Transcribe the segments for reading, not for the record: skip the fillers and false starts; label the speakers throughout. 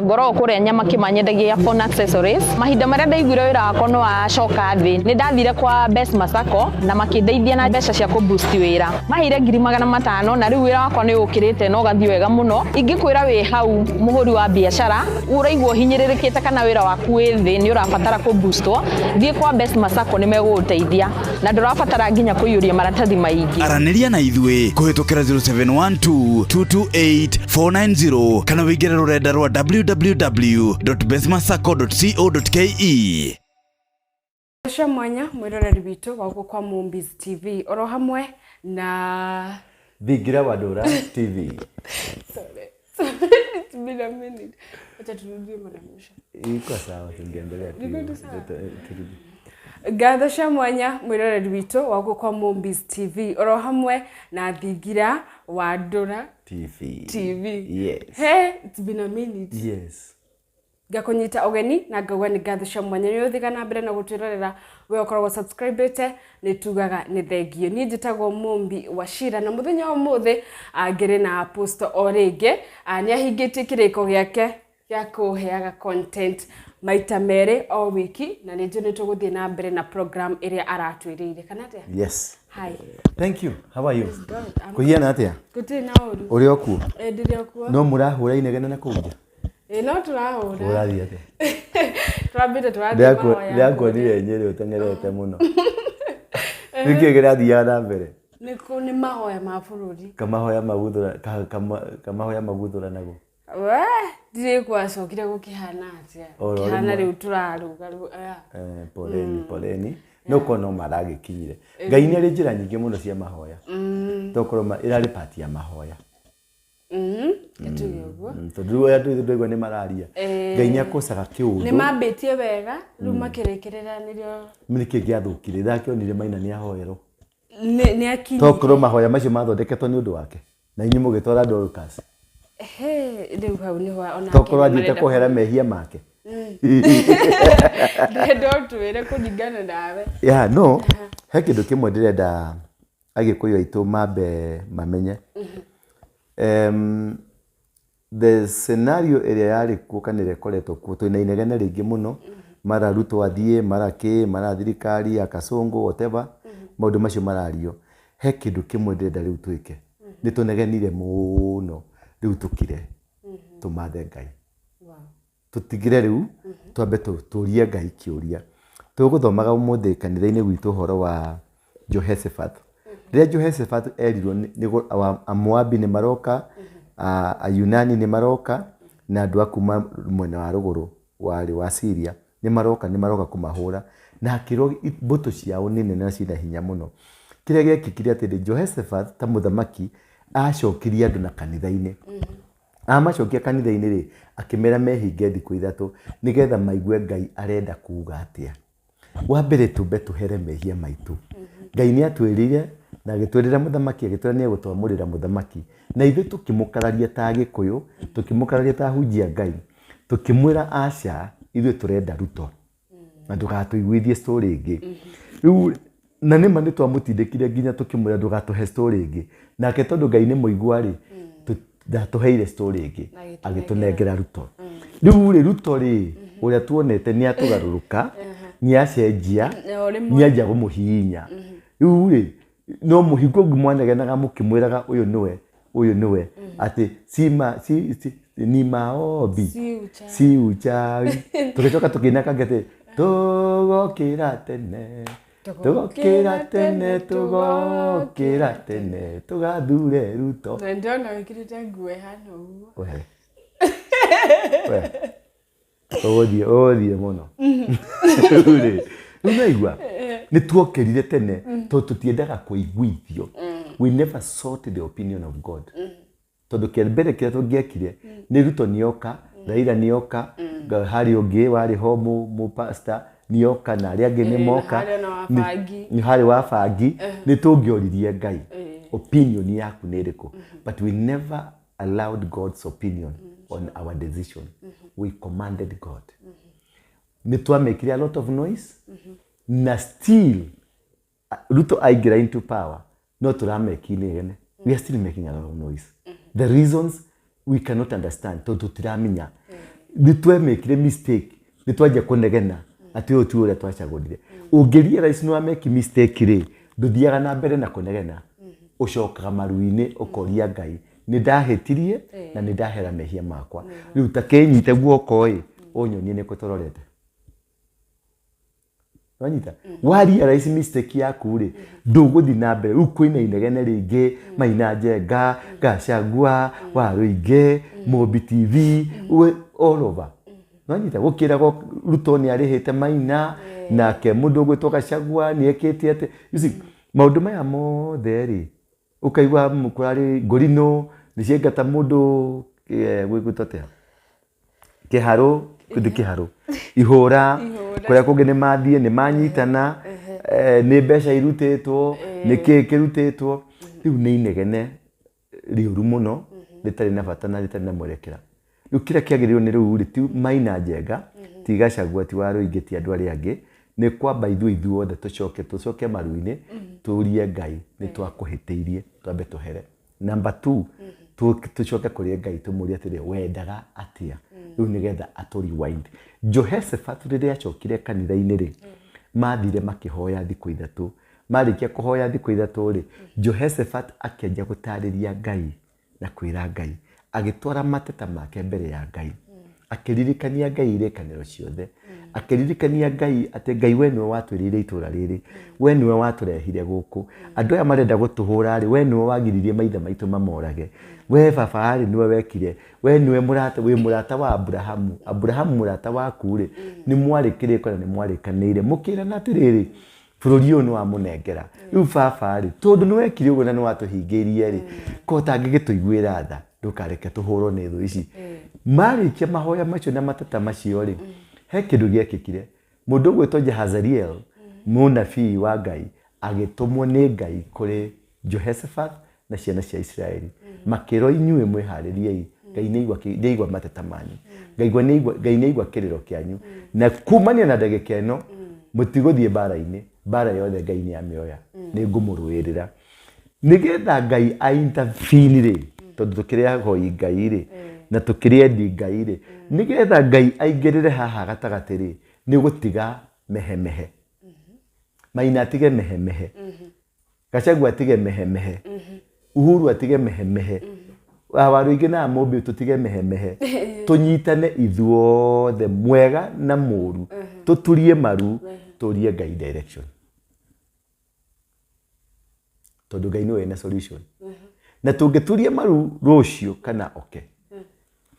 Speaker 1: Ngoragwo kũrĩa Nyamakĩma, nyendagia phone accessories. Mahinda marĩa ndaiguire wĩra wakwa nĩ wacoka thĩ, nĩ ndathire kwa Best Masako na makĩndeithia na mbeca cia kũ boost wĩra. Maheire 500,000 na rĩu wĩra wakwa nĩ ũkĩrĩte na ũgathiĩ wega mũno. Ingĩkwĩra wĩ hau mũhũri wa biacara ũraigua ũhinyĩrĩrĩkĩte kana wĩra waku wĩ thĩ, nĩ ũrabatara kũ boostwo, thiĩ kwa Best Masako, nĩ megũgũteithia na ndũrabatara nginya kũiyũria maratathi maingĩ.
Speaker 2: Aranĩria na ithuĩ kũhĩtũkĩra 0712 228 490 kana wĩingĩre rũrenda rwa www.bestmasacco.co.ke.
Speaker 3: Cia mwanya mwĩroreri witũ wa gũkũ kwa Mombis TV oro hamwe na
Speaker 4: Thingira wa Ndũra TV.
Speaker 3: Sorry. It's been a minute. Acha turudie mara mwisho.
Speaker 4: Iko sawa, tungeendelea tu.
Speaker 3: Niko tu sawa.
Speaker 4: Turudi.
Speaker 3: Ngatho cia mwanya mwĩroreri witũ wa gũkũ kwa Mombis TV oro hamwe na Thingira wa Ndũra
Speaker 4: TV.
Speaker 3: TV.
Speaker 4: Yes.
Speaker 3: Hey, it's been a minute.
Speaker 4: Yes.
Speaker 3: Ngakũnyita ũgeni na ngauga nĩ ngatho cia mwanya nĩ ũthiga na mbere na gũtwĩrorera. We ũkoragwo subscribĩte, nĩ tugaga nĩ thengio. Niĩ njĩtagwo Mũmbi wa Cira na mũthenya wa ũmũthĩ ngĩrĩ na apostle o rĩngĩ. Nĩ ahingĩtie kĩrĩko gĩake gĩa kũheaga content maita merĩ o wiki na nĩ njũĩ nĩ tũgũthiĩ na mbere na program ĩrĩa aratwĩrĩire, kana atĩa?
Speaker 4: Yes.
Speaker 3: Hi.
Speaker 4: Thank you. How are you?
Speaker 3: Good.
Speaker 4: Kũhiana atĩa?
Speaker 3: Gũtirĩ na ũru.
Speaker 4: Ũrĩ o kuo?
Speaker 3: Eh, ndĩrĩ o kuo.
Speaker 4: No mũrahũra inegene na kũu nja?
Speaker 3: Ĩ, no tũrahũra.
Speaker 4: Ũrathiĩ atĩa?
Speaker 3: Tũrambĩte tũrathiĩ mahoya.
Speaker 4: Ndĩrakuonire Nyĩrĩ ũteng'erete mũno. Nĩkĩ kĩrathiaga na mbere?
Speaker 3: Nĩ mahoya ma bũrũri.
Speaker 4: Kamahoya maguthũra kamahoya maguthũranagwo.
Speaker 3: We ndirĩ kwacokire gũkĩhana atĩa.
Speaker 4: Oro
Speaker 3: kĩhana
Speaker 4: rĩmwe.
Speaker 3: Rĩu tũrarũga rĩu aya.
Speaker 4: Eh, poleni poleni, no korwo no maragĩkinyire. Ngai nĩ arĩ njĩra nyingĩ mũno cia mahoya. Tokorwo ĩrarĩ part ya mahoya.
Speaker 3: Tuge ũguo.
Speaker 4: Tondũ rĩu aya ndũigua nĩ mararia. Ngai nĩ akũcaga
Speaker 3: nĩ
Speaker 4: kĩũndũ.
Speaker 3: Mambĩtie wega, rĩu makĩrĩkĩrĩra nĩrĩo.
Speaker 4: Nĩkĩ gĩathũkire? Ndakĩonire Maina nĩ ahoerwo.
Speaker 3: Nĩ akinyi.
Speaker 4: Tokorwo mahoya macio mathondeketwo nĩ ũndũ wake na inyuĩ mũgĩtwara Dorcas.
Speaker 3: Ehe, rĩu hau nĩho ona
Speaker 4: Tokorwo
Speaker 3: Akenya
Speaker 4: athiĩte
Speaker 3: marenda.
Speaker 4: kũhera mehia make.
Speaker 3: Ndĩrenda ũtwĩre kũringana nawe.
Speaker 4: Ya no he kĩndũ kĩmwe ndĩrenda Agĩkũyũ aitũ mambe mamenye. The scenario ĩrĩa yarĩ kuo kana ĩrĩa ĩkoretwo kuo, twĩna inegene rĩingĩ mũno, mara Ruto athiĩ, mara kĩ, mara thirikari ya Kasongo, whatever maũndũ macio marario. He kĩndũ kĩmwe ndĩrenda rĩu twĩke. Nĩ tũnegenire mũno, rĩu tũkire tũmathe Ngai. Tũtigire rĩu twambe tũrie Ngai kĩũria. Tũgũthomaga ũmũthĩ kanitha-inĩ gwitũ ũhoro wa Jehoshaphat. Rĩrĩa Jehoshaphat erirwo Amoabi nĩ maroka, Ayunani nĩ maroka na andũ a kuma mwena wa rũgũrũ warĩ wa Syria nĩ maroka, nĩ maroka kũmahũra, na akĩrwo mbũtũ ciao nĩ nene na ciĩna hinya mũno. Kĩrĩa gĩekĩkire atĩrĩ, Jehoshaphat ta mũthamaki acokirie andũ na kanitha-inĩ. Amacokia kanitha-inĩ rĩ, akĩmera mehinge thikũ 3 nĩgetha maigue Ngai arenda kuga atĩa. Wa mbere tumbe tũhere mehia maitũ. Ngai nĩ atwĩrire na agĩtwĩrĩra mũthamaki, agĩtwĩra nĩ egũtwamũrĩra mũthamaki, na ithuĩ tũkĩmũkararia ta Agĩkũyũ, tũkĩmũkararia ta ahunjia Ngai, tũkĩmwĩra aca, ithuĩ tũrenda Ruto na ndũgatũiguithie story ĩngĩ. Rĩu na nĩma nĩ twamũtindĩkire nginya tũkĩmwĩra ndũgatũhe story ĩngĩ, nake tondũ Ngai nĩ mũigua rĩ, ndatũheire story ĩngĩ, agĩtũnengera Ruto. Rĩu rĩ, Ruto rĩ, ũrĩa tuonete nĩ atũgarũrũka, nĩ acenjia,
Speaker 3: O rĩmwe.
Speaker 4: Nĩ anjia kũmũhihinya. Rĩu rĩ, no mũhingo ũngĩ mwanegenaga mũkĩmwĩraga ũyũ nĩwe, ũyũ nĩwe, atĩ si, si, si, ni maombi
Speaker 3: Si uchawi.
Speaker 4: Si uchawi. Tũgĩcoka tũkĩina kangĩ atĩ tũgokĩra tene, tũgokĩra tene, tũgokĩra tene, tũgathure Ruto.
Speaker 3: Na ndĩrona wĩkĩrĩte nguo ĩhana ũguo.
Speaker 4: We we, ũgũthiĩ ũgũthiĩ mũno. Rĩu rĩ, rĩu naigua nĩ tuokĩrire tene tondũ tũtiendaga kũiguithio. We never sought the opinion of God, tondũ kĩa mbere kĩrĩa tũngĩekire nĩ Ruto nĩoka, Raila nĩoka, harĩ ũngĩ warĩ ho mũ pastor nĩoka na arĩa angĩ nĩ moka.
Speaker 3: Harĩ ona wa bangi.
Speaker 4: Nĩ harĩ wa bangi. Nĩ tũngĩoririe Ngai opinion yaku nĩ ĩrĩkũ, but we never allowed God's opinion on our decision. We commanded God. Nĩ twamekire a lot of noise na still Ruto aingĩra into power no tũrameki inegene. We are still making a lot of noise. The reasons we cannot understand, tondũ tũtiramenya. Nĩ twemĩkire mistake, nĩ twanjia kũnegena atĩ ũyũ ti ũrĩa twacagũrire. Ũngĩ realize nĩ wameki mistake rĩ, ndũthiaga na mbere na kũnegena, ũcokaga maru-inĩ ũkoria Ngai, nĩ ndahĩtirie na nĩ ndahera mehia makwa, rĩu ta kĩnyite guoko ĩ, ũnyonie nĩkũ tũrorete. Wanyita wa realize mistake yaku rĩ, ndũgũthiĩ na mbere rĩu kwĩna inegene rĩingĩ, Maina Njenga, Gachagua, Waruinge, Mũmbi TV, all over. Wanyita gũkĩragwo Ruto nĩ arĩhĩte Maina, nake mũndũ ũgwĩtwo Gachagua nĩ ekĩte atĩ, you see, maũndũ maya mothe rĩ, ũkaigua kũrarĩ ngũrinũ nĩ ciaingata mũndũ gwĩtwo atĩa, kĩharũ, kũthi kĩharũ ihũra kũrĩa kũngĩ nĩ mathiĩ nĩ manyitana, nĩ mbeca irutĩtwo, nĩ kĩĩ kĩrutĩtwo. Rĩu nĩ inegene rĩũru mũno rĩtarĩ na bata na rĩtarĩ na mwerekera. Rĩu kĩrĩa kĩagĩrĩirwo nĩ rĩu rĩ, ti Maina Njenga, ti Gachagua, ti Waruinge, ti andũ arĩa angĩ, nĩ kwamba ithuĩ ithuothe tũcoke maru-inĩ, tũrie Ngai nĩ twakũhĩtĩirie, twambe tũhere. Number 2, tũcoke kũrĩ Ngai tũmũrie atĩrĩ, wendaga atĩa rĩu nĩgetha atũ rewind. Jehoshaphat rĩrĩa acokire kanitha-inĩ rĩ, mathire makĩhoya thikũ 3. Marĩkia kũhoya thikũ 3 rĩ, Jehoshaphat akĩanjia gũtarĩria Ngai na kwĩra Ngai, agĩtwara mateta make mbere ya Ngai, akĩririkania Ngai irĩkanĩro ciothe, akĩririkania Ngai atĩ Ngai we nĩwe watwĩrĩire itũra rĩrĩ, we nĩwe watũrehire gũkũ, andũ aya marenda gũtũhũra rĩ, we nĩwe wagiririe maithe maitũ mamorage, we baba rĩ nĩwe wekire, we nĩwe mũrata, wĩ mũrata wa Abrahamu, Abrahamu mũrata waku rĩ, nĩ mwarĩ kĩrĩko na nĩ mwarĩkanĩire, mũkĩrana atĩrĩrĩ, bũrũri ũyũ nĩ wamũnengera. Rĩu baba rĩ, tondũ nĩ wekire ũguo na nĩ watũhingĩirie rĩ, ko ũtangĩgĩtũiguĩra tha, ndũkareke tũhũrwo nĩ thũ ici. Marĩkia mahoya macio na mateta macio rĩ, he kĩndũ gĩekĩkire. Mũndũ ũgwĩtwo Jehazariel, mũnabii wa Ngai, agĩtũmwo nĩ Ngai kũrĩ Jehoshaphat na ciana cia Isiraeli. Makĩrwo inyuĩ mwĩharĩriei, Ngai nĩaigua mateta manyu, Ngai nĩaigua kĩrĩro kĩanyu, na kumania na ndagĩka ĩno mũtigũthiĩ mbara-inĩ, mbara yothe Ngai nĩamĩoya, nĩngũmũrũĩrĩra. Nĩgetha Ngai a intervene rĩ, tondũ tũkĩrĩ ahoi Ngai rĩ, na tũkĩrĩ endi Ngai rĩ, nĩgetha Ngai aingĩrĩre haha gatagatĩ rĩ, nĩ gũtiga mehemehe. Maina atige mehemehe, Gachagua atige mehemehe, Uhuru atige mehemehe, Waruinge na Mũmbi tũtige mehemehe, tũnyitane ithuothe mwega na mũru, tũturie maru, tũrie Ngai direction, tondũ Ngai nĩwe wĩna solution. Na tũngĩturia maru rũciũ kana oke,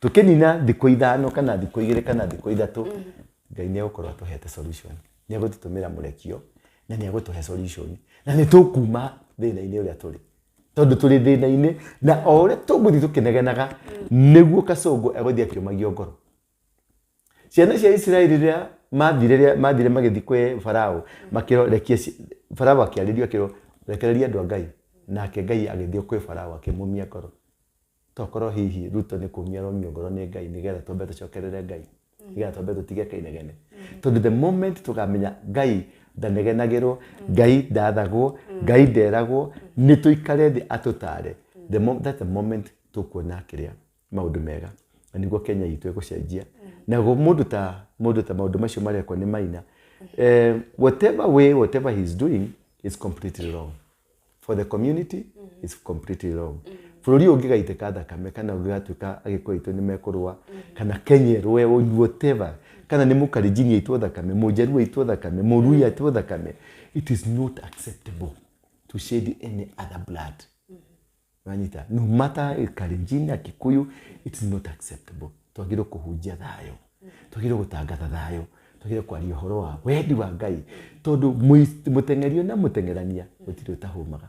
Speaker 4: tũkĩnina thikũ 5 kana thikũ 2 kana thikũ 3, Ngai nĩ egũkorwo atũhete solution, nĩ egũtũtũmĩra mũrekio na nĩ egũtũhe solution, na nĩ tũkuma thĩna-inĩ ũrĩa tũrĩ, tondũ tũrĩ thĩna-inĩ, na o ũrĩa tũgũthiĩ tũkĩnegenaga nĩguo Kasongo egũthiĩ akĩũmagio ngoro. Ciana cia Isiraeli rĩrĩa mathire magĩthiĩ kwĩ Farao, makĩrwo rekie, Farao akĩarĩrio akĩrwo rekereria andũ a Ngai, nake Ngai agĩthiĩ kwĩ Farao akĩmũmia ngoro. Tokorwo hihi Ruto nĩ kũmia aromio ngoro nĩ Ngai nĩgetha twambe tũcokerere Ngai, nĩgetha twambe tũtige kainegene, tondũ the moment tũkamenya Ngai ndanegenagĩrwo, Ngai ndathagwo, Ngai nderagwo, nĩ tũikare thĩ atũtare, that's the moment tũkuona kĩrĩa maũndũ mega, na nĩguo Kenya itũ ĩgũcenjia. Naguo mũndũ ta maũndũ macio marekwo nĩ Maina, whatever way, whatever he's doing is completely wrong for the community, is completely wrong. Bũrũri ũyũ ũngĩgaitĩka thakame, kana ũngĩgatuĩka Agĩkũyũ aitũ nĩ mekũrũa, kana Kenya ĩrũe, whatever, kana nĩ Mũkalenjin aitwo thakame, Mũjaluo aitwo thakame, Mũluhya aitwo thakame, it is not acceptable to shed any other blood. Wanyita, no matter Kalenjin na Kikuyu, it is not acceptable. Twagĩrĩirwo kũhunjia thayũ, twagĩrĩirwo gũtangatha thayũ, twagĩrĩirwo kwaria ũhoro wa wendi wa Ngai, tondũ mũteng'erio na mũteng'erania gũtirĩ ũtahũmaga.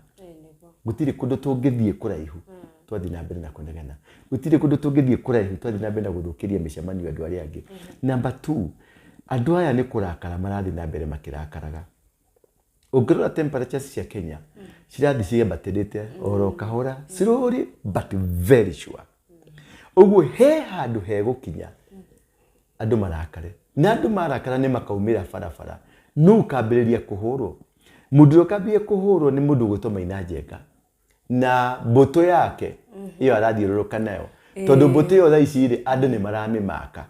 Speaker 4: Gũtirĩ kũndũ tũngĩthiĩ kũraihu twathiĩ na mbere na kũnegena, gũtirĩ kũndũ tũngĩthiĩ kũraihu twathiĩ na mbere na gũthũkĩria mĩcemanio andũ arĩa angĩ. Number 2, andũ aya nĩ kũrakara marathiĩ na mbere makĩrakaraga. Ũngĩrora temperatures cia Kenya cirathiĩ ciambatĩrĩte oro kahora, slowly but very sure. Ũguo he handũ hegũkinya andũ marakare, na andũ marakara nĩ makaumĩra barabara. Nũ ũkambĩrĩria kũhũrwo? Mũndũ ũrĩa ũkambĩrĩria kũhũrwo nĩ mũndũ ũgwĩtwo Maina Njenga na mbũtũ yake ĩyo arathiũrũrũka nayo, Tondũ mbũtũ ĩyo thaa ici rĩ, andũ nĩ maramĩmaka.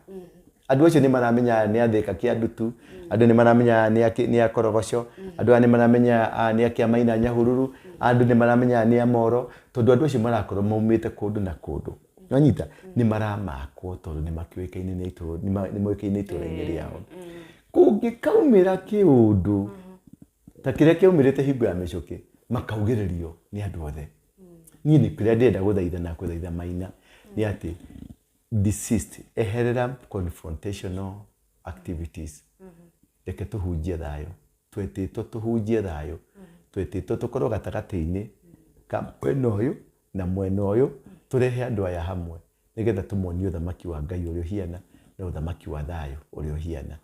Speaker 4: Andũ acio nĩ maramenya aya nĩ a Thika Kĩandutu, andũ nĩ maramenya aya nĩ a Korogoco, andũ aya nĩ maramenya aya nĩ a Kĩamaina Nyahururu, andũ nĩ maramenya aya nĩ a Moro, tondũ andũ acio marakorwo maumĩte kũndũ na kũndũ. Nĩwanyita? Nĩ maramakwo tondũ nĩ makĩũĩkaine nĩ itũra, nĩ moĩkaine itũra-inĩ rĩao. Kũngĩkaumĩra kĩũndũ ta kĩrĩa kĩaumĩrĩte hingo ya mĩcũkĩ, makaugĩrĩrio nĩ andũ othe. Niĩ nĩ kĩrĩa ndĩrenda gũthaitha na kũthaitha Maina nĩ atĩ desist, eherera confrontational activities. Reke tũhunjie thayũ. Twetĩtwo tũhunjie thayũ. Twetĩtwo tũkorwo gatagatĩ-inĩ ka mwena ũyũ na mwena ũyũ, tũrehe andũ aya hamwe nĩgetha tũmonie ũthamaki wa Ngai ũrĩa ũhiana na ũthamaki wa thayũ ũrĩa ũhiana.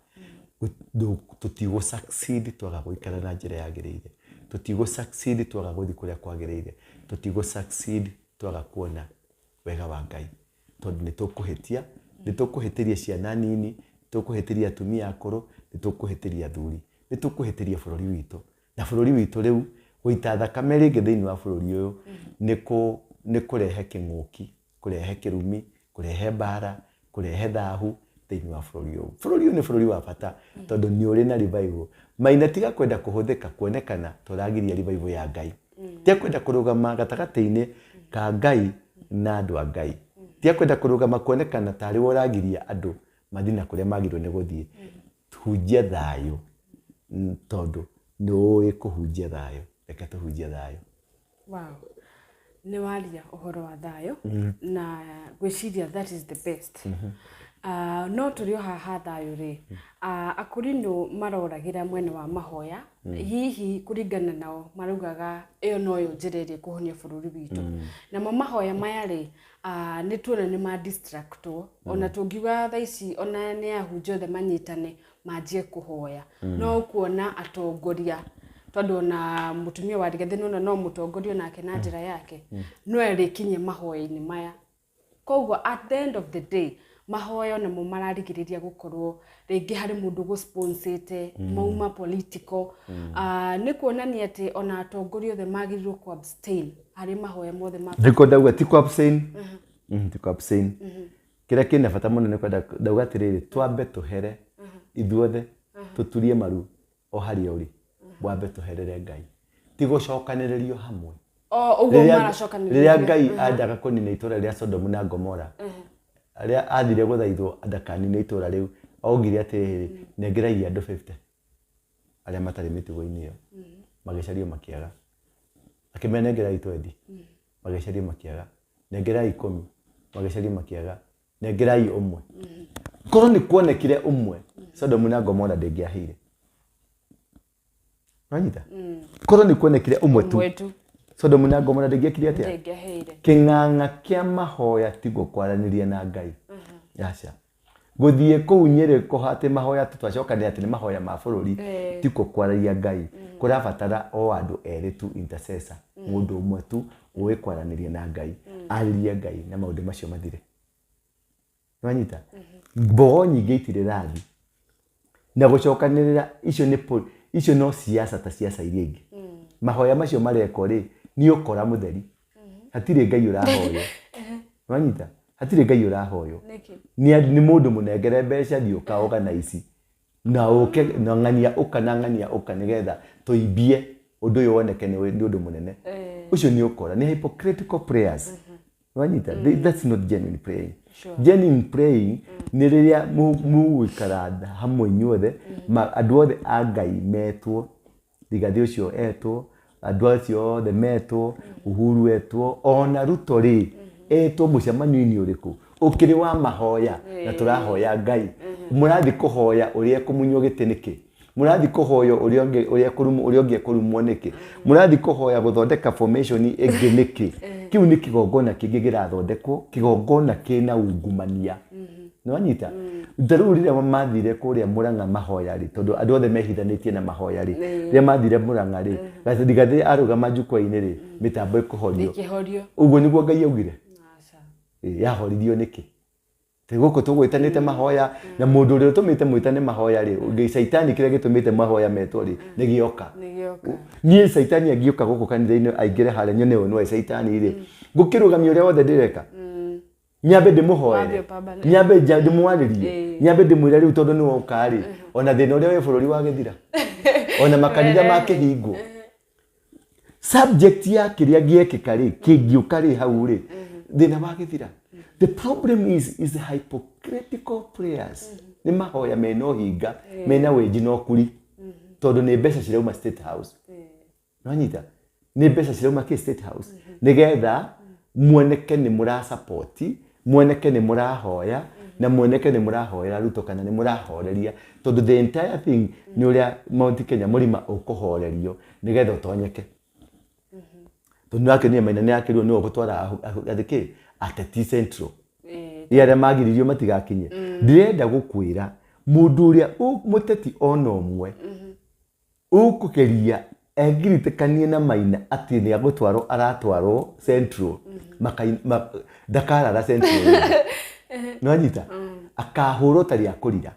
Speaker 4: Tũtigũ succeed twaga gũikara na njĩra yagĩrĩire. Tũtigũ succeed twaga gũthiĩ kũrĩa kwagĩrĩire. Tũtigũ succeed twaga kuona wega wa Ngai. Tondũ nĩ tũkũhĩtia, nĩ tũkũhĩtĩria ciana nini, nĩ tũkũhĩtĩria atumia akũrũ, nĩ tũkũhĩtĩria athuri, nĩ tũkũhĩtĩria bũrũri witũ. Na bũrũri witũ rĩu, gũita thakame rĩngĩ thĩinĩ wa bũrũri ũyũ, nĩ kũrehe kĩng'ũki, kũrehe kĩrumi, kũrehe mbara, kũrehe thahu thĩinĩ wa bũrũri ũyũ. Bũrũri ũyũ nĩ bũrũri wa bata tondũ nĩ ũrĩ na revival. Maina tiga kwenda kũhũthĩka kuonekana tũragiria revival ya Ngai. Tiga kwenda kũrũgama gatagatĩ-inĩ ka Ngai na andũ a Ngai. Tiga kwenda kũrũgama kuonekana tarĩ we ũragiria andũ mathiĩ na kũrĩa magĩrĩirwo nĩ gũthiĩ. Hunjia thayũ tondũ nĩ ũĩ kũhunjia thayũ. Reke tũhunjie thayũ.
Speaker 3: Wow. Nĩ waria ũhoro wa thayũ na gwĩciria that is the best. No tũrĩ o haha thayũ rĩ, akũrinũ maroragĩra mwena wa mahoya, hihi kũringana nao maraugaga ĩyo noyo njĩra ĩrĩa ĩkũhonia bũrũri witũ. Namo mahoya maya rĩ, nĩ tuona nĩ ma distractwo, ona tũngiuga thaa ici ona nĩ ahunjia othe manyitane manjie kũhoya, no kuona atongoria tondũ ona mũtumia wa Rigathĩ nĩwona no mũtongoria onake na njĩra yake, no erĩkinyie mahoya-inĩ maya. Koguo at the end of the day mahoya namo mararigĩrĩria gũkorwo rĩngĩ harĩ mũndũ gũsponsĩte mauma political. Nĩ kuonania atĩ ona atongoria othe magĩrĩirwo ku abstain harĩ mahoya mothe ma
Speaker 4: Ndiko ndauga ti ku abstain. Ti ku abstain. Kĩrĩa kĩna bata mũno nĩ kwenda ndauga atĩrĩrĩ, twambe tũhere ithuothe, tũturie maru o harĩa ũrĩ, wambe tũherere Ngai. Ti gũcokanĩrĩrio hamwe.
Speaker 3: O ũguo maracokanĩrĩria.
Speaker 4: Rĩrĩa Ngai endaga kũnina itũra rĩa Sodomu na Gomora, rĩrĩa athire gũthaithwo ndakanine itũra rĩu, augire atĩrĩrĩ, nengerai andũ 50 arĩa matarĩ mĩtugo-inĩ ĩyo. Magĩcario makĩaga. Akĩmera nengerai 20, magĩcario makĩaga. Nengerai 10, magĩcario makĩaga. Nengerai ũmwe. Korwo nĩ kuonekire ũmwe, Sodomu na Gomora ndĩngĩahĩire. Wanyita? Korwo nĩ kuonekire ũmwe tu, Sodomu na Gomora ndĩngĩekire atĩa?
Speaker 3: Ndĩngĩahĩire.
Speaker 4: Kĩng'ang'a kĩa mahoya tiguo kwaranĩria na Ngai. Aca. Gũthiĩ kũu Nyĩrĩ atĩ mahoya twacokanĩra atĩ nĩ mahoya ma bũrũri, tikuo kwararia Ngai. Kũrabatara o andũ erĩ tu intercessor, mũndũ ũmwe tu ũĩ kwaranĩria na Ngai, arĩrie Ngai na maũndũ macio mathire. Nĩwanyita? Mbogo nyingĩ itirĩ rathi. Na gũcokanĩrĩra icio nĩ icio no siasa ta siasa iria ingĩ. Mahoya macio marekwo rĩ, nĩ ũkora mũtheri. Hatirĩ Ngai ũrahoywo. Nĩwanyita? Hatirĩ Ngai ũrahoywo. Nĩ mũndũ mũnengere mbeca thiĩ ũka organize. Na ũke na ng'ania ũka na ng'ania ũka nĩgetha tũimbie ũndũ ũyũ woneke nĩ ũndũ mũnene. Ũcio nĩ ũkora, nĩ hypocritical prayers. Nĩwanyita? That's not genuine praying. Genuine praying nĩ rĩrĩa mũgũikara hamwe inyuothe, andũ othe a Ngai metwo, Rigathĩ ũcio etwo, andũ acio othe metwo, Uhuru etwo, ona Ruto rĩ, etwo mũcemanio-inĩ ũrĩkũ? Ũkĩrĩ wa mahoya na tũrahoya Ngai. Mũrathiĩ kũhoya ũrĩa ekũmunywo gĩtĩ nĩkĩ? Mũrathiĩ kũhoya ũrĩa ũngĩ ekũrumwo nĩkĩ? Mũrathiĩ kũhoya gũthondeka formation ĩngĩ nĩkĩ? Kĩu nĩ kĩgongona kĩngĩ kĩrathondekwo, kĩgongona kĩna ungumania. Nĩwanyita? Ta rĩu rĩrĩa mathire kũrĩa Murang'a mahoya rĩ, tondũ andũ othe mehithanĩtie na mahoya rĩ, rĩrĩa mathire Murang'a rĩ, Rigathĩ arũgama jukwaa-inĩ rĩ, mĩtambo ĩkũhorio. Ũguo nĩguo Ngai augire? Yahoririo nĩkĩ? Te gũkũ tũgwĩtanĩte mahoya, na mũndũ ũrĩa ũtũmĩte mwĩtane mahoya rĩ, Ngai Caitani kĩrĩa gĩtũmĩte mahoya metwo rĩ, nĩ gĩoka. Niĩ Caitani angĩũka gũkũ kanitha-inĩ aingĩre harĩa nyone ũyũ nĩwe Caitani rĩ, ngũkĩrũgamia ũrĩa wothe ndĩreka. Nyambe
Speaker 3: Wambe
Speaker 4: ndĩmũhoere,
Speaker 3: ũpambane.
Speaker 4: Nyambe ndĩmwarĩrie, nyambe ndĩmwĩre rĩu tondũ nĩ woka rĩ, ona thĩna ũrĩa wĩ bũrũri wagĩthira, ona makanitha makĩhingwo, subject ya kĩrĩa gĩekĩka rĩ, kĩngĩũka rĩ, hau rĩ thĩna wagĩthira. The problem is hypocritical prayers, nĩ mahoya mena ũhinga, mena wenji na ũkuri, tondũ nĩ mbeca cirauma State House. Nwanyita, nĩ mbeca cirauma kĩ State House nĩgetha muoneke nĩ mũrasapoti, muoneke nĩ mũrahoya, na muoneke nĩ mũrahoera Ruto kana nĩ mũrahoreria, tondũ the entire thing nĩ ũrĩa Mount Kenya mũrima ũkũhorerio nĩgetha ũtonyeke, tondũ nĩwakĩonire Maina nĩ akĩrwo nĩwe ũgũtwara athĩ kĩ ateti Central ĩ arĩa magiririo matigakinye. Ndĩrenda gũkwĩra mũndũ ũrĩa mũteti ona ũmwe ũkũgeria egiritĩkanie na Maina atĩ nĩ agũtwarwo, aratwarwo Central, ndakarara Central rĩngĩ. Nĩwanyita, akahũrwo ta rĩa kũrira.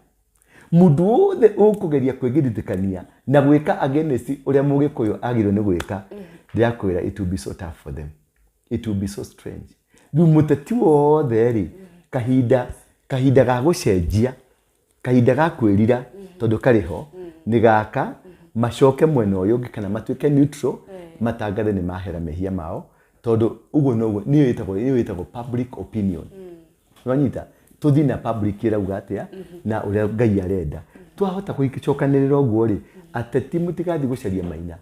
Speaker 4: Mũndũ wothe ũkũgeria kwĩgiritĩkania na gwĩka against ũrĩa mũgĩkũyũ agĩrĩirwo nĩ gwĩka, ndĩrakwĩra, it will be so tough for them, it will be so strange. Rĩu mũteti wothe rĩ, kahinda ga gũcenjia, kahinda ga kwĩrira, tondũ karĩ ho nĩ gaka, macoke mwena ũyũ ũngĩ kana matuĩke neutral, matangathe nĩ mahera mehia mao, tondũ ũguo noguo nĩyo ĩtagwo public opinion. Nwanyita, tũthiĩ na public ĩrauga atĩa na ũrĩa Ngai arenda. Twahota gũcokanĩrĩra ũguo rĩ, ateti mũtigathiĩ gũcaria Maina,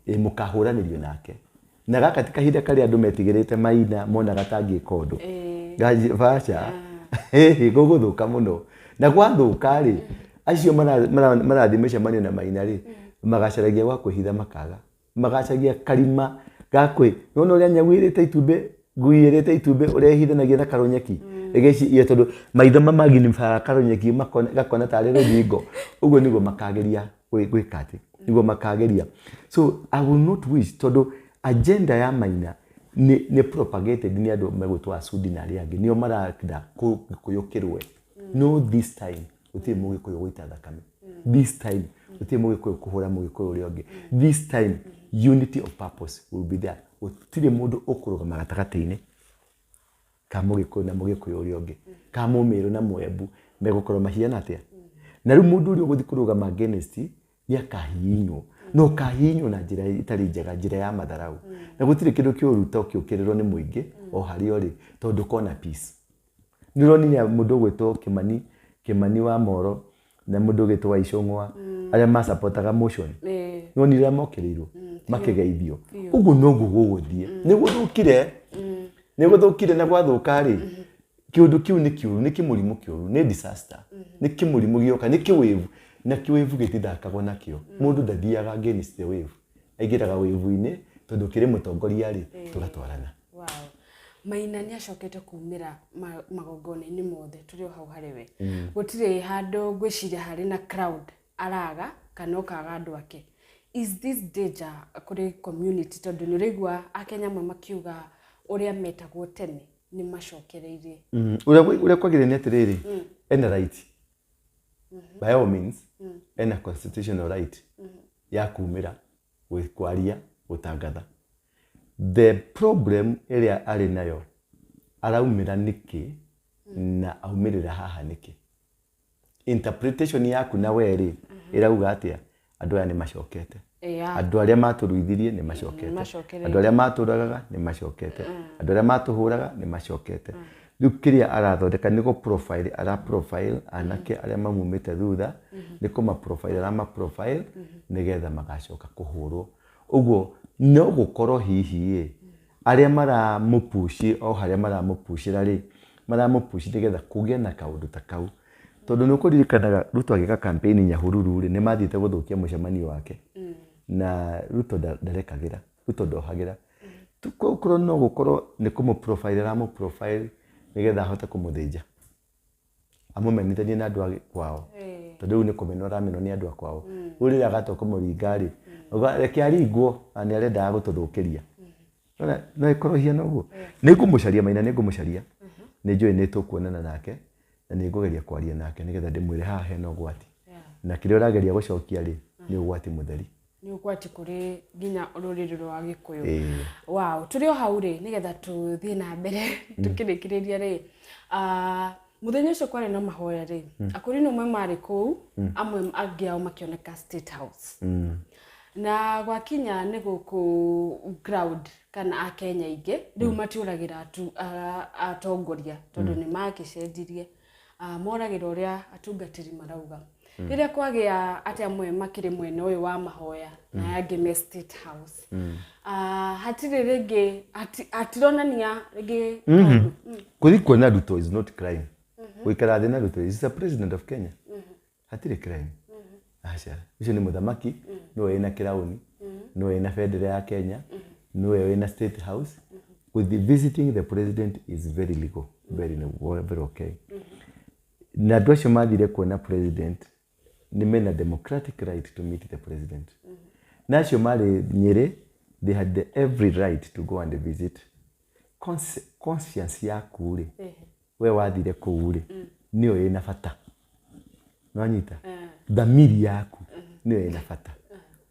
Speaker 4: ĩ mũkahũranĩrio nake, na gaka ti kahinda karĩa andũ metigĩrĩte Maina monaga tangĩka ũndũ. Baca hĩhĩ gũgũthũka mũno, na gwathũka rĩ, acio marathiĩ mĩcemanio na Maina rĩ, magacaragia gwa kwĩhitha, makaga, magacagia karima ga kwĩ nĩwona ũrĩa nyau ĩrĩte itumbĩ, ngui ĩrĩte itumbĩ, ũrĩa ĩhithanagia na karũnyeki ĩgĩciria, tondũ maitho mamaginibaga karũnyeki gakona tarĩ rũthingo. Ũguo nĩguo makageria gwĩka atĩ nĩguo makageria. So I will not wish, tondũ agenda ya Maina nĩ propagated nĩ andũ megwĩtwo Asudi na arĩa angĩ, nĩo marenda Gĩkũyũ kĩrũe. No this time gũtirĩ mũgĩkũyũ gũita thakame, this time gũtirĩ mũgĩkũyũ kũhũra mũgĩkũyũ ũrĩa ũngĩ. This time unity of purpose will be there. Gũtirĩ mũndũ ũkũrũgama gatagatĩ-inĩ ka mũgĩkũyũ na mũgĩkũyũ ũrĩa ũngĩ, ka mũmĩrũ na mwembu, megũkorwo mahiana atĩa. Na rĩu mũndũ ũrĩa ũgũthiĩ kũrũgama against nĩ akahihinywo, na ũkahihinywo na njĩra ĩtarĩ njega, njĩra ya matharau. Na gũtirĩ kĩndũ kĩũru ta ũkĩũkĩrĩrwo nĩ mũingĩ o harĩa ũrĩ, tondũ ndũkona peace. Nĩ ũronire mũndũ ũgwĩtwo Kĩmani, Kĩmani wa Moro, na mũndũ ũgwĩtwo wa Icũng'wa, arĩa masapotaga motion, nĩwonire ũrĩa mokĩrĩirwo makĩgeithio. Ũguo noguo gũgũthiĩ, nĩ gũthũkire, nĩ gũthũkire. Na gwathũka rĩ, kĩũndũ kĩu nĩ kĩũru, nĩ kĩmũrimũ kĩũru, nĩ disaster, nĩ kĩmũrimũ gĩoka, nĩ kĩwĩvu, na kĩwĩvu gĩtithakagwo nakĩo. Mũndũ ndathiaga against the wave, aingĩraga wĩvu-inĩ, tondũ kĩrĩ mũtongoria rĩ, tũgatwarana.
Speaker 3: Wow. Maina nĩ acokete kumĩra magongona-inĩ mothe tũrĩ o hau harĩ we. Gũtirĩ handũ ngwĩciria harĩ na crowd araga kana ũkaga andũ ake. Is this danger kũrĩ community? Tondũ nĩ ũraigua akenya amwe makiuga ũrĩa metagwo tene nĩ macokereirie.
Speaker 4: Ũrĩa kwagĩrĩire nĩ atĩrĩrĩ, ena right, by all means, ena constitutional right ya kumĩra, kwaria, gũtangatha. The problem ĩrĩa arĩ nayo, araumĩra nĩkĩ na aumĩrĩra haha nĩkĩ? Interpretation yaku na we rĩ, ĩrauga atĩa? Andũ aya nĩ macokete. Andũ arĩa matũruithirie nĩ macokete.
Speaker 3: Macokereirie.
Speaker 4: Andũ arĩa matũragaga nĩ macokete, andũ arĩa matũhũraga nĩ macokete. Rĩu kĩrĩa arathondeka nĩ gũ profile, ara profile anake arĩa mamumĩte thutha, nĩ kũma profile arama profile nĩgetha magacoka kũhũrwo. Ũguo no gũkorwo hihi ĩ arĩa maramũpushi, o harĩa maramũpushĩra rĩ, maramũpushi nĩgetha kũgĩe na kaũndũ ta kau, tondũ nĩ ũkũririkanaga Ruto agĩka campaign Nyahururu rĩ, nĩ mathiĩte gũthũkia mũcemanio wake, na Ruto ndarekagĩra, Ruto ndohagĩra. Korwo no gũkorwo nĩ kũmũ profile aramũ profile nĩgetha ahote kũmũthĩnja, amũmenithanie na andũ a kwao, tondũ rĩu nĩ kũmenwo aramenwo nĩ andũ a kwao. Rĩu rĩrĩa agatua kũmũringa rĩ, auga, reke aringwo, na nĩ arendaga gũtũthũkĩria. Nona, no ĩkorwo hiana ũguo. Nĩ ngũmũcaria Maina, nĩ ngũmũcaria, nĩ njũĩ nĩ tũkuonana nake, na nĩ ngũgeria kwaria nake nĩgetha ndĩmwĩre haha hena ũgwati, na kĩrĩa ũrageria gũcokia rĩ, nĩ ũgwati mũtheri.
Speaker 3: Nĩ ũgwati kũrĩ nginya rũrĩrĩ rwa Gĩkũyũ.
Speaker 4: Ĩĩ.
Speaker 3: Wow, tũrĩ o hau rĩ, nĩgetha tũthiĩ na mbere tũkĩrĩkĩrĩria rĩ, mũthenya ũcio kwarĩ na mahoya rĩ, akũrinũ amwe marĩ kũu, amwe angĩ ao makĩoneka State House. Na gwakinya nĩ gũkũ ground kana akenya aingĩ rĩu matiũragĩra atongoria tondũ nĩ makĩcenjirie, moragĩra ũrĩa atungatĩri marauga. Rĩrĩa kwagĩa atĩ amwe makĩrĩ mwena ũyũ wa mahoya na aya angĩ me State House, hatirĩ rĩngĩ hatironania rĩngĩ kaũndũ.
Speaker 4: Kũthi kuona Ruto is not crime. Gũikara thĩ na Ruto is a president of Kenya, hatirĩ crime, aca. Ũcio nĩ mũthamaki, nĩwe wĩna kĩraũni, nĩwe wĩna bendera ya Kenya, nĩwe wĩna State House. With the visiting the president is very legal, very, very okay. Na andũ acio mathire kuona president nĩ mena democratic right to meet the president, na acio marĩ Nyĩrĩ, they had the every right to go and visit. Conscience yaku rĩ, we wathire kũu rĩ, nĩyo ĩna bata. Nwanyita thamiri yaku nĩyo ĩna bata.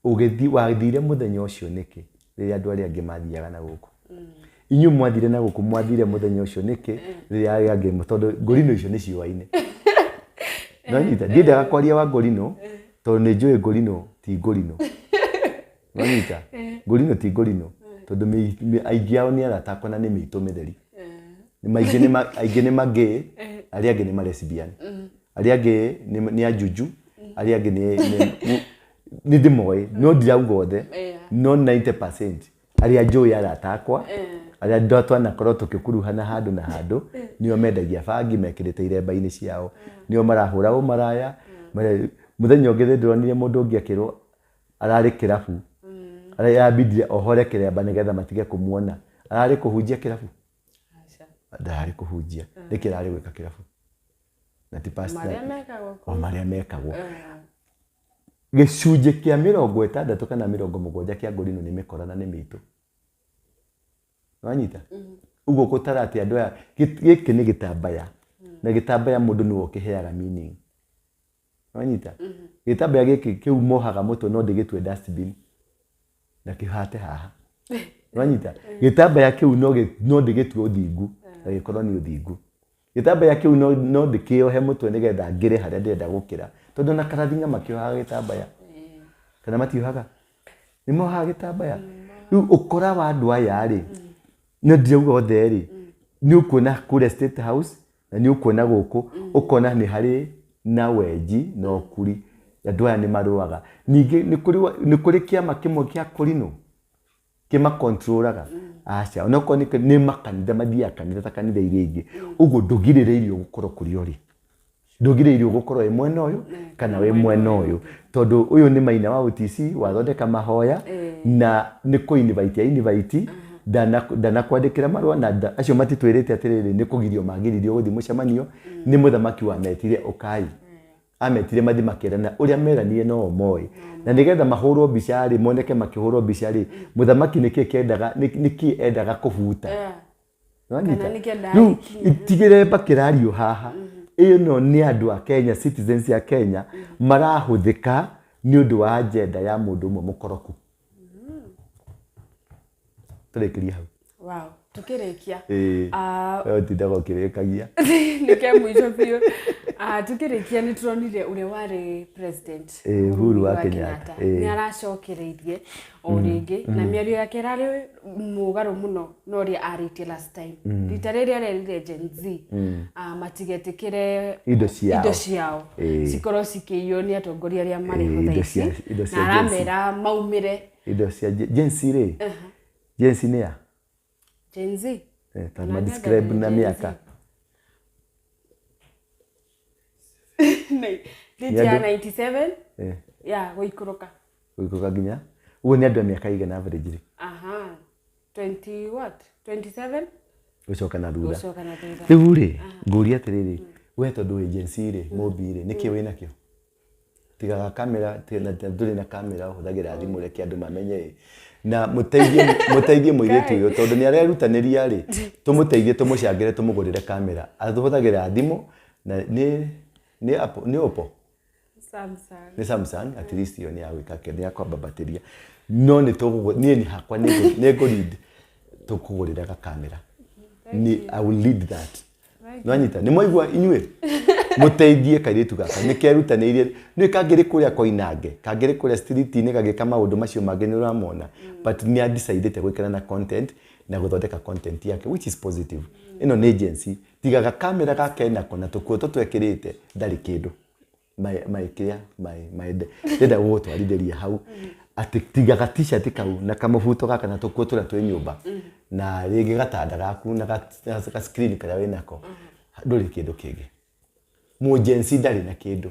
Speaker 4: Ũgĩthi wathire mũthenya ũcio nĩkĩ rĩrĩa andũ arĩa angĩ mathiaga na gũkũ? Inyuĩ mwathire na gũkũ, mwathire mũthenya ũcio nĩkĩ rĩrĩa arĩa angĩ? Tondũ ngorino icio nĩ ciũaine. Nwanyita ndiendaga kwaria wa ngorino tondũ nĩ njũĩ ngorino ti ngorino. Nwanyita ngorino ti ngorino tondũ aingĩ ao nĩ arata akwa na nĩ mĩitũ mĩtheri. Nĩ maingĩ nĩ aingĩ nĩ magay, arĩa angĩ nĩ malesbian, arĩa angĩ nĩ ajuju, arĩa angĩ nĩ ndĩmoĩ, no ndirauga othe. No 90% arĩa njũĩ, arata akwa arĩa twanakorwo tũgĩkuruhana handũ na handũ, nĩo mendagia bangi mekĩrĩte iremba-inĩ ciao, nĩo marahũra ũmaraya. Mũthenya ũngĩ nĩ ndĩronire mũndũ ũngĩ akĩrwo ararĩ kĩrabu, arambindire ohore kĩremba nĩgetha matige kũmuona. Ararĩ kũhunjia kĩrabu?
Speaker 3: Aca.
Speaker 4: Ndararĩ kũhunjia. Nĩkĩ ararĩ gwĩka kĩrabu na ti pastor?
Speaker 3: Marĩa mekagwo.
Speaker 4: O marĩa mekagwo. Gĩcunjĩ kĩa 60 kana 70 kĩa ngorino nĩ mĩkora na nĩ mĩitũ. Wanyita ũguo gũtara atĩ andũ aya gĩkĩ nĩ gĩtambaya, na gĩtambaya mũndũ nĩwe ũkĩheaga meaning. Wanyita gĩtambaya gĩkĩ kĩu mohaga mũtwe, no ndĩgĩtue dustbin na kĩhate haha. Wanyita gĩtambaya kĩu no ndĩgĩtue ũthingu na gĩkorwo nĩ ũthingu. Gĩtambaya kĩu no ndĩkĩohe mũtwe nĩgetha ngĩre harĩa ndĩrenda gũkĩra, tondũ na karathinga makĩohaga gĩtambaya kana matiohaga? Nĩ mohaga gĩtambaya. Rĩu ũkora wa andũ aya rĩ, no ndirauga othe rĩ, nĩ ũkuona kũrĩa State House na nĩ ũkuona gũkũ, ũkona nĩ harĩ na wenji na ũkuri. Andũ aya nĩ marũaga. Ningĩ nĩ kũrĩ kĩama kĩmwe kĩa kũrinũ kĩmakontrolaga? Aca. Onokorwo nĩ makanitha, mathiaga kanitha ta kanitha iria ingĩ ũguo. Ndũgirĩrĩirio gũkorwo kũrĩa ũrĩ, ndũgirĩrĩirio gũkorwo wĩ mwena ũyũ kana wĩ mwena ũyũ, tondũ ũyũ nĩ maina wa OTC wathondeka mahoya na nĩ kũ invite ya invite, ndanakwandĩkĩra marũa na acio matitwĩrĩte atĩrĩrĩ nĩ kũgirio magiririo gũthiĩ mũcemanio. Nĩ mũthamaki wametire, ũkai. Ametire mathi makerana ũrĩa meranire no moĩ, na nĩgetha mahũrwo mbica rĩ, moneke makĩhũrwo mbica rĩ, mũthamaki nĩkĩ kĩendaga, nĩkĩ endaga kũbuta? Nĩwanyita?
Speaker 3: Kana nĩkĩ endaga
Speaker 4: Rĩu
Speaker 3: gĩkinye.
Speaker 4: Tigĩremba kĩrario haha ĩno nĩ andũ a Kenya, citizens ya Kenya marahũthĩka nĩ ũndũ wa agenda ya mũndũ ũmwe mũkoroku. Tũrĩkĩrie hau.
Speaker 3: Wow, tukĩrĩkia.
Speaker 4: Ĩĩ. We ũtindaga ũkĩrĩkagia.
Speaker 3: Nĩke mũico biũ. Tukĩrĩkia, nĩ tũronire ũrĩa warĩ president
Speaker 4: Uhuru wa Kenyatta.
Speaker 3: Nĩ aracokereirie o rĩngĩ, na mĩario yake ĩrarĩ mũgarũ mũno na ũrĩa arĩtie last time. Rita rĩrĩ arerire Gen Z matigetĩkĩre
Speaker 4: indo ciao.
Speaker 3: Indo ciao cikorwo cikĩiywo nĩ atongoria arĩa marĩ ho thaa ici,
Speaker 4: indo cia
Speaker 3: na
Speaker 4: Gen Z.
Speaker 3: aramera maumĩre.
Speaker 4: Indo cia Gen Z rĩ, Gen Z nĩ ya
Speaker 3: Gen Z.
Speaker 4: Ta
Speaker 3: Ona
Speaker 4: ma describe
Speaker 3: nĩ
Speaker 4: na
Speaker 3: Gen Z.
Speaker 4: mĩaka.
Speaker 3: Date ya
Speaker 4: Nĩ
Speaker 3: 97 ya gũikũrũka.
Speaker 4: Gũikũrũka nginya ũguo nĩ andũ a mĩaka igana average rĩ?
Speaker 3: Aha, 20 what, 27.
Speaker 4: Gũcoka na thutha.
Speaker 3: Gũcoka na thutha.
Speaker 4: Rĩu rĩ, ngũria atĩrĩrĩ, we tondũ wĩ Gen Z rĩ, mũmbi rĩ, nĩkĩ wĩ nakĩo tigaga kamera na ndũrĩ na kamera, ũhũthagĩra thimũ? Reke andũ mamenye ĩ na mũteithie mũirĩtu ũyũ tondũ nĩ arerutanĩria rĩ, tũmũteithie, tũmũcangĩre, tũmũgũrĩre kamera. Ahũthagĩra thimũ na nĩ Apple, nĩ Oppo.
Speaker 3: Samsung.
Speaker 4: Nĩ Samsung, at least ĩyo nĩ ya gwĩka kĩ, nĩ ya kwambambatĩria, no nĩ tũgũgũ niĩ nĩ hakwa nĩ ngũ lead tũkũgũrĩra gakamera ni. I will lead that. Nwanyita nĩ mwaigua inyuĩ mũteithie kairĩtu gaka nĩ kerutanĩirie, nĩ kangĩrĩ kũrĩa koinange, kangĩrĩ kũrĩa street-inĩ gagĩka maũndũ macio mangĩ nĩ ũramona, but nĩ adecidĩte gwĩkĩra na content na gũthondeka content yake, which is positive. Ĩno nĩ agency tigaga kamera gake nako na tũkuo tũtwekĩrĩte ndarĩ kĩndũ my kĩrĩa my ndĩrenda gũgũtwarithĩria hau atĩ tigaga t-shirt kau na kamũbuto gaka na tũkuo tũrĩa twĩ nyũmba na rĩngĩ gatanda gaku na ga screen karĩa wĩnako, ndũrĩ kĩndũ kĩngĩ. Mũ-Gen Z ndarĩ na kĩndũ.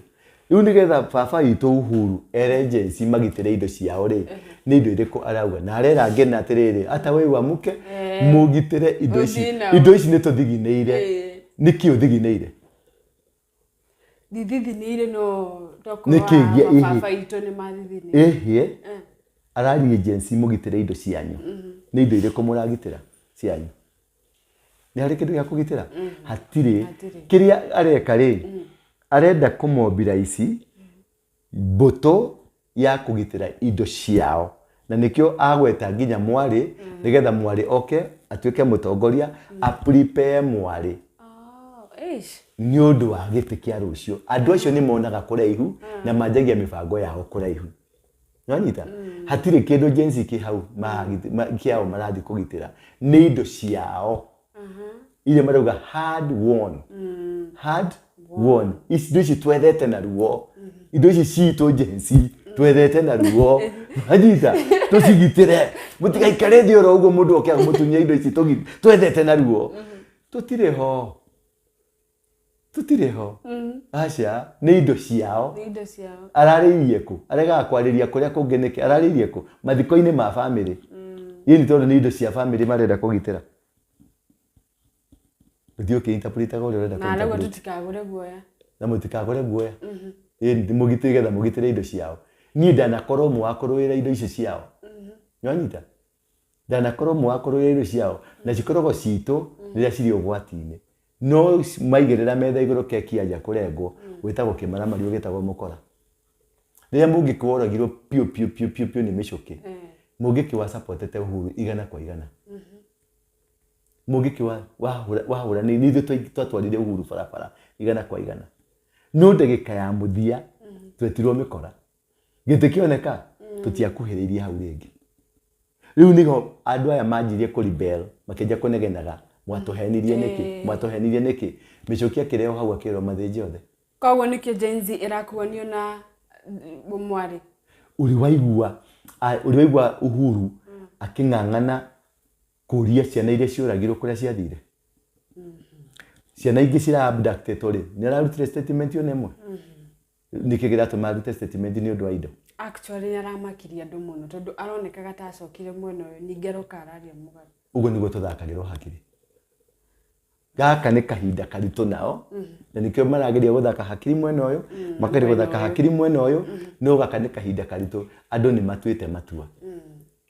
Speaker 4: Rĩu nĩgetha baba witũ Uhuru ere Gen Z magitĩre indo ciao rĩ, nĩ indo irĩkũ arauga? Na arera ngena atĩrĩrĩ, ata we wamuke mũgitĩre indo ici.
Speaker 3: Ũthiĩ nao.
Speaker 4: Indo ici nĩ tũthiginĩire. Nĩkĩ ũthiginĩire?
Speaker 3: Ndithithinĩire, no
Speaker 4: Nĩ kĩ
Speaker 3: baba itũ nĩ mathithinĩire.
Speaker 4: Ĩhĩ, araria Gen Z mũgitĩre indo cianyu. Nĩ indo irĩkũ mũragitĩra cianyu? Nĩ harĩ kĩndũ gĩa kũgitĩra? Hatirĩ.
Speaker 3: Hatirĩ.
Speaker 4: Kĩrĩa areka rĩ, arenda kũmobilize mbũtũ ya kũgitĩra indo ciao, na nĩkĩo agweta nginya mwarĩ, nĩgetha mwarĩ oke atuĩke mũtongoria, aprepare mwarĩ
Speaker 3: Oh, eish.
Speaker 4: nĩ ũndũ wa gĩtĩ kĩa rũciũ. Andũ acio nĩ monaga kũraihu na manjagia mĩbango yao kũraihu. Nĩwanyita? Hatirĩ kĩndũ Gen Z kĩ hau kĩao marathiĩ kũgitĩra, nĩ indo ciao iria marauga hard won, hard won. Ici indo ici twethete na ruo, indo ici citũ Gen Z twethete na ruo, wanyita? Tũcigitĩre, mũtigaikare thĩ oro ũguo mũndũ oke amũtunyie indo ici twethete na ruo. Tũtirĩ ho, tũtirĩ ho, aca, nĩ indo ciao.
Speaker 3: Nĩ indo ciao.
Speaker 4: Ararĩirie kũ? Aregaga kwarĩria kũrĩa kũngĩ nĩkĩ? Ararĩirie kũ? Mathiko-inĩ ma bamĩrĩ. Ĩni tondũ nĩ indo cia bamĩrĩ marenda kũgitĩra. Ũthiĩ ũkĩ-interpretaga ũrĩa ũrenda
Speaker 3: Na arauga
Speaker 4: kũ-interpret.
Speaker 3: Tũtikagũre guoya.
Speaker 4: Na mũtikagũre guoya. Ĩni mũgitĩre, getha mũgitĩre indo ciao. Niĩ ndanakorwo ũmwe wa kũrũĩra indo icio ciao. Nĩwanyita? Ndanakorwo ũmwe wa kũrũĩra indo ciao na cikoragwo citũ rĩrĩa cirĩ ũgwati-inĩ, no maigĩrĩra metha igũrũ keki yanjia kũrengwo, wĩtagwo kĩmaramari, ũgĩtagwo mũkora. Rĩrĩa mũngĩkĩ woragirwo piũ piũ piũ piũ piũ nĩ mĩcũkĩ, mũngĩkĩ wa supportete Uhuru 100%. Mũngĩkĩ wahũra nĩ ithuĩ twatwarire Uhuru barabara 100%, no ndagĩka ya mũthia twetirwo mĩkora. Gĩtĩ kĩoneka tũtiakuhĩrĩirie hau rĩngĩ. Rĩu nĩho andũ aya manjirie kũ rebel, makĩanjia kũnegenaga, "Mwatũhenirie nĩkĩ? Mwatũhenirie nĩkĩ?" Mĩcũkĩ akĩrehwo hau akĩrwo mathĩnje othe.
Speaker 3: Koguo nĩkĩo Gen Z ĩrakuanio na mwarĩ.
Speaker 4: Ũrĩ waigua Uhuru akĩng'ang'ana kũria ciana iria ciũragirwo kũrĩa ciathire? Ciana ingĩ cira abducted rĩ, nĩ ararutire statement ona ĩmwe? Nĩkĩ kĩratũma arute statement? Nĩ ũndũ wa indo.
Speaker 3: Actually nĩ aramakirie andũ mũno tondũ aronekaga ta acokire mwena ũyũ, ningĩ aroka araria mũgarũ.
Speaker 4: Ũguo nĩguo tũthakagĩrwo hakiri. Gaka nĩ kahinda karitũ nao, na nĩkĩo marageria gũthaka hakiri mwena ũyũ, makageria
Speaker 3: mwena
Speaker 4: gũthaka
Speaker 3: ũyũ.
Speaker 4: Hakiri mwena ũyũ. No gaka nĩ kahinda karitũ, andũ nĩ matuĩte matua.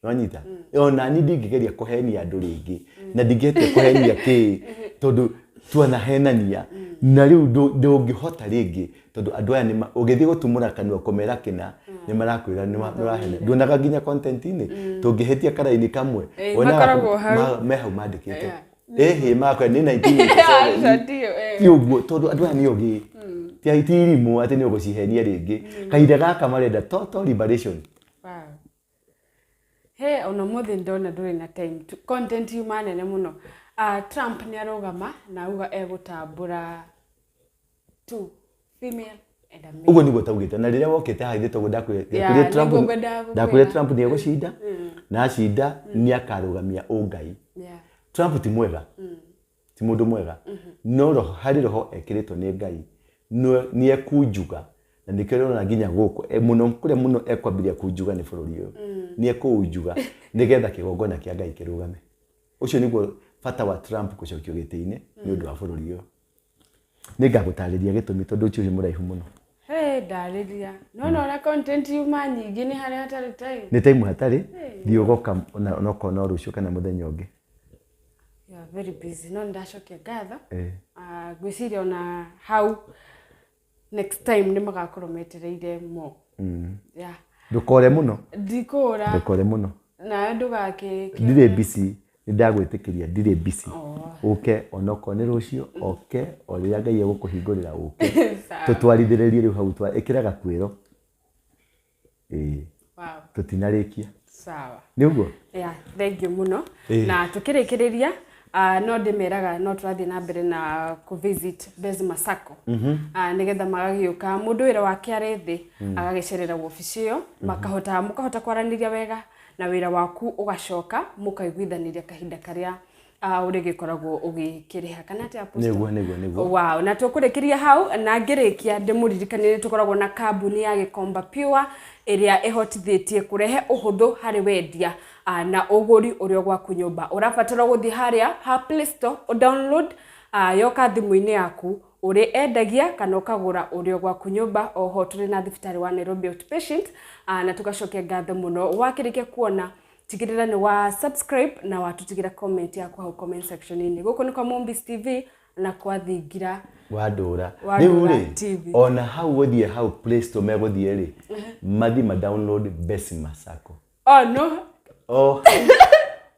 Speaker 4: Wanyita? Ona ni ndingĩgeria kũhenia andũ rĩngĩ, na ndingĩhĩtia kũhenia kĩ, tondũ twanahenania na rĩu ndũngĩhota rĩngĩ, tondũ andũ aya nĩma ũgĩthiĩ gũtumũra kanua kũmera kĩna nĩ marakwĩra nĩ nĩwahenia. Nduonaga nginya content-inĩ tũngĩhĩtia karaini kamwe, wonaga
Speaker 3: makoragwo hau.
Speaker 4: Me hau mandĩkĩte ĩhĩ makwĩra nĩ 1987.
Speaker 3: Aca, ndio, eh.
Speaker 4: Ti ũguo, tondũ andũ aya nĩ ogĩ, ti irimũ atĩ nĩ ũgũcihenia rĩngĩ. Kahinda gaka marenda total liberation.
Speaker 3: Wow. He ona mũthĩ ndona ndũrĩ na time. Content yuma nene mũno. Trump nĩ arũgama na auga egũtambũra two female and a male.
Speaker 4: Ũguo nĩguo taugĩte na rĩrĩa wokĩte haha ithuĩ toguo ndakwĩrire.
Speaker 3: Yeah,
Speaker 4: Ndakwĩrire Trump,
Speaker 3: nĩguo ngwendaga gũkwĩra.
Speaker 4: ndakwĩrire Trump nĩ egũcinda, na acinda nĩ akarũgamia ũngai. Trump ti mwega, ti mũndũ mwega, no roho, harĩ roho ekĩrĩtwo nĩ Ngai, nĩ ekunjuga, na nĩkĩo ũrona nginya gũkũ mũno kũrĩa mũno ekwambĩrĩria kunjuga nĩ bũrũri ũyũ. Nĩ ekũunjuga nĩgetha kĩgongona kĩa Ngai kĩrũgame. Ũcio nĩguo bata wa Trump gũcokio gĩtĩ-inĩ nĩ ũndũ wa bũrũri ũyũ. Nĩ ngagũtarĩria gĩtũmi tondũ ũcio nĩ mũraihu mũno.
Speaker 3: He ndarĩria. No nona content yuma nyingĩ, nĩ harĩa hatarĩ time.
Speaker 4: Nĩ time hatarĩ thiĩ, ũgoka onokorwo no rũciũ kana mũthenya ũngĩ.
Speaker 3: You are very busy. No nĩndacokia ngatho.
Speaker 4: Eh.
Speaker 3: Ngwĩciria ona hau Next time nĩ magakorwo metereire mo. Yeah.
Speaker 4: Ndũkore mũno.
Speaker 3: Ndikũra.
Speaker 4: Ndũkore mũno.
Speaker 3: Nawe ndũgakĩ.
Speaker 4: Ndirĩ busy, nĩ ndagwĩtĩkĩria ndirĩ busy. Ũke onokorwo nĩ rũciũ, oke o rĩrĩa Ngai egũkũhingũrĩra ũke.
Speaker 3: Sawa.
Speaker 4: Tũtwarithĩrĩrie rĩu hau twa ĩkĩra gakuĩro. Ĩĩ.
Speaker 3: Wow.
Speaker 4: Tũtinarĩkia.
Speaker 3: Sawa.
Speaker 4: Nĩ ũguo?
Speaker 3: Yeah, thank you mũno.
Speaker 4: Ĩĩ.
Speaker 3: Na tũkĩrĩkĩrĩria no ndĩmeraga no tũrathiĩ na mbere na kũ-visit Besma Sacco, nĩgetha magagĩũka mũndũ wĩra wake arĩ thĩ, agagĩcerera wabici ĩyo, makahota mũkahota kwaranĩria wega na wĩra waku ũgacoka mũkaiguithanĩria kahinda karĩa ũrĩgĩkoragwo ũgĩkĩrĩha kana atĩa, Apostle?
Speaker 4: Nĩguo, nĩguo, nĩguo.
Speaker 3: Wow, na tũkũrĩkĩria hau na ngĩrĩkia ndĩmũririkanie nĩ tũkoragwo na kambuni ya Gĩkomba Pure ĩrĩa ĩhotithĩtie kũrehe ũhũthũ harĩ wendia na ũgũri ũrĩa gwaku nyũmba. Ũrabatara gũthiĩ harĩa ha Play Store, download yoka thimũ-inĩ yaku, ũrĩ endagia kana ũkagũra ũrĩ o gwaku nyũmba. Oho tũrĩ na thibitarĩ wa Nairobi Outpatient, na tũgacokia ngatho mũno. Wakĩrĩkia kuona, tigĩrĩra nĩ wa subscribe na watũtigĩra comment yaku hau comment section-inĩ. Gũkũ nĩ kwa Mombis TV na kwa Thingira
Speaker 4: Wandũra.
Speaker 3: Wandũra
Speaker 4: Rĩu rĩ,
Speaker 3: TV.
Speaker 4: Ona hau gũthiĩ hau Play Store megũthiĩ rĩ, mathiĩ ma download Besma Sacco.
Speaker 3: Oh no.
Speaker 4: Oh,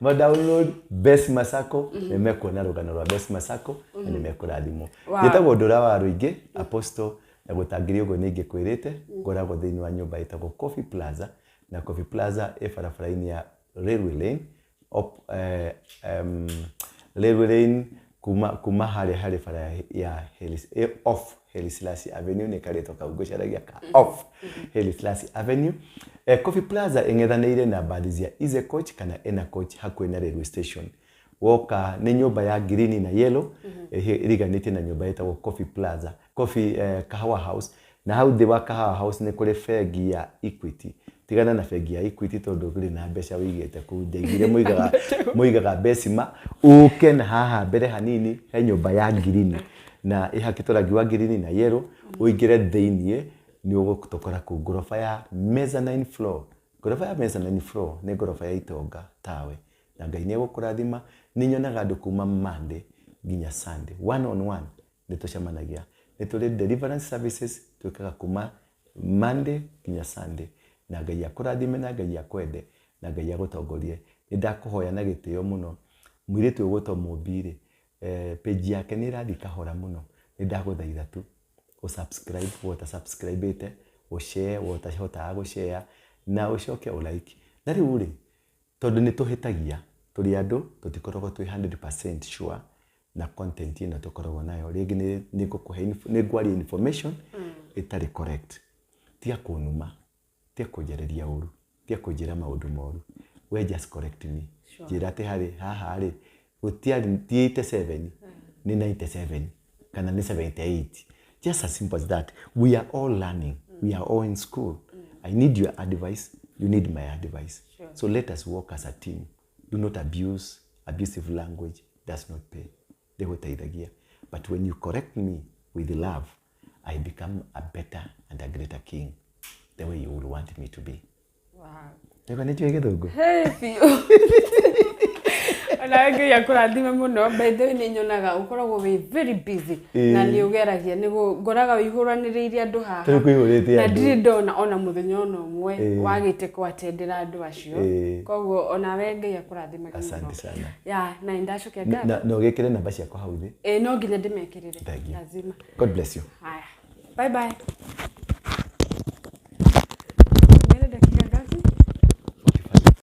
Speaker 4: ma download Besma Sacco, nĩ mekuona rũgano rwa Besma Sacco na nĩ mekũrathimwo.
Speaker 3: Wow.
Speaker 4: Njĩtagwo Ndũra wa Rũingĩ Apostle, na gũtangĩria ũguo nĩ ingĩkwĩrĩte ngoragwo thĩinĩ wa nyũmba ĩtagwo Coffee Plaza, na Coffee Plaza ĩ barabara-inĩ ya Railway Lane op, Railway Lane kuma harĩa harĩ bara ya Haile, off Haile Selassie Avenue, nĩ karĩtwa kau ngũcaragia ka off Haile Selassie Avenue. Coffee Plaza ĩng'ethanĩire na mbathi cia Easy Coach kana Ena Coach hakuhĩ na railway station. Woka nĩ nyũmba ya green na yellow, ĩriganĩtie na nyũmba ĩtagwo Coffee Plaza, Coffee Kahawa House, na hau thĩ wa Kahawa House nĩ kũrĩ bengi ya Equity. Tigana na bengi ya Equity tondũ ndũrĩ na mbeca wĩigĩte kũu, ndaiguire mũigaga Besima. Ũke na haha mbere hanini he nyũmba ya green na ĩhakĩtwo rangi wa green na yellow, ũingĩre thĩiniĩ nĩ ũgũtũkora kũu ngoroba ya mezzanine floor. Ngoroba ya mezzanine floor nĩ ngoroba ya itonga tawe, na Ngai nĩ egũkũrathima. Nĩ nyonaga andũ kuma Monday nginya Sunday, one on one nĩ tũcemanagia, nĩ tũrĩ deliverance services twĩkaga kuma Monday nginya Sunday, na Ngai akũrathime na Ngai akwende na Ngai agũtongorie. Nĩ ndakũhoya na gĩtĩo mũno, mũirĩtu ũyũ ũgwĩtwo Mũmbi rĩ, page yake nĩ ĩrathiĩ kahora mũno, nĩ ndagũthaitha tu ũsubscribe wota subscribe-ĩte, ũshare wota gũshare, na ũcoke ũlike. Na rĩu rĩ, tondũ nĩ tũhĩtagia tũrĩ andũ, tũtikoragwo twĩ 100% sure na content ĩno tũkoragwo nayo, rĩngĩ nĩ ngũkũhe nĩ ngwaria information ĩtarĩ correct, tiga kũnuma, tiga kũnjarĩria ũru, tiga kũnjĩra maũndũ moru, we just correct me. Njĩra atĩ harĩ haha rĩ, gũtiarĩ ti 87, nĩ 97 kana nĩ 78. Just as simple as that. We are all learning, we are all in school. I need your advice, you need my advice. So let us work as a team. Do not abuse. Abusive language does not pay, ndĩgũteithagia. But when you correct me with love, I become a better and a greater king, the way you would want me to be.
Speaker 3: Wow.
Speaker 4: Ndĩgwa nĩ njũĩ gĩthũngũ.
Speaker 3: Hey, biũ. Onawe Ngai akũrathime mũno. By the way, nĩ nyonaga ũkoragwo wĩ very busy na nĩ ũgeragia nĩ ngoraga wĩihũranĩrĩirie andũ haha.
Speaker 4: Tũrĩ kũihũrĩte
Speaker 3: na
Speaker 4: andũ.
Speaker 3: Ndirĩ ndona ona mũthenya ona ũmwe wagĩte kwatendera andũ acio. Koguo onawe Ngai akũrathime mũno.
Speaker 4: Asante sana.
Speaker 3: Ya, na nĩ ndacokia ngatho.
Speaker 4: Na ũgĩkĩre namba ciakwa hau thĩ.
Speaker 3: Ĩĩ, no nginya ndĩmekĩrĩre.
Speaker 4: Thank you.
Speaker 3: Lazima.
Speaker 4: God bless you.
Speaker 3: Haya, bye bye.